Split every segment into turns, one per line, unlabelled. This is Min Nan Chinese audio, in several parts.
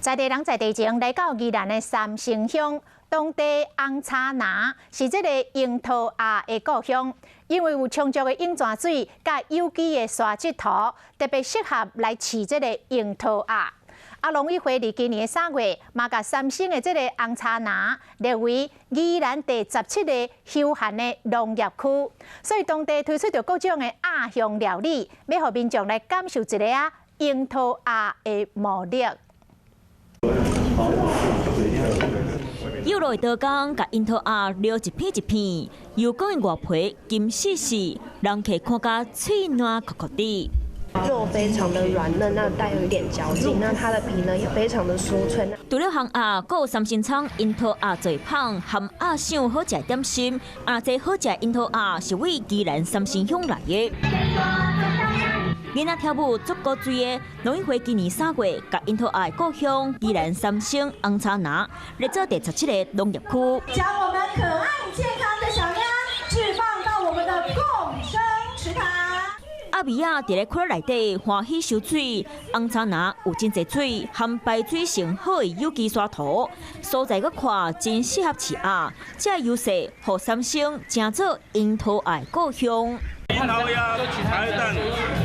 在地人在地情來到宜蘭的三星鄉，當地紅柴林是這個櫻桃鴨的故鄉，因為有充足的湧泉水佮有機的沙質土，特別適合來飼這個櫻桃鴨。啊，農委會佇今年的3月，嘛共三星的這個紅柴林列為宜蘭第17個休閒的農業區，所以當地推出著各種的鴨香料理，欲予民眾來感受一下啊櫻桃鴨的魔力。
幼落的刀工，共櫻桃鴨燎一片一片，油光的外皮金絲絲，人客看甲喙瀾摳摳的。
肉非常的軟嫩，那帶有一點嚼勁，那它的皮呢也非常的酥脆。
除了烘鴨，閣有三星蔥櫻桃鴨做麭，含鴨賞好食點心。啊，這好食櫻桃鴨是佇宜蘭三星鄉來的。囡仔跳舞足古錐的，農委會今年3月，共櫻桃鴨的故鄉宜蘭三星紅柴林列做第17個農業區。
將我們可愛健康的小鴨置放到我們的共生池塘。
鴨米仔佇咧窟內底歡喜收水，紅柴林有真濟水，含排水性好的有機沙土，所在閣看真適合飼鴨，這個優勢予三星成做櫻桃鴨的故鄉。
櫻桃鴨茶葉蛋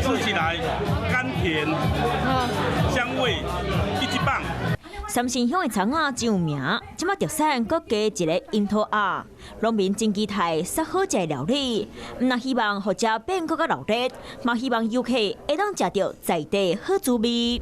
吃起來甘甜，香味一級棒。
三星鄉的蔥仔真有名，這馬特產閣加一个櫻桃鴨，農民真期待殺好食的料理，毋但希望予食變閣較鬧熱，嘛希望遊客會當食著在地好滋味。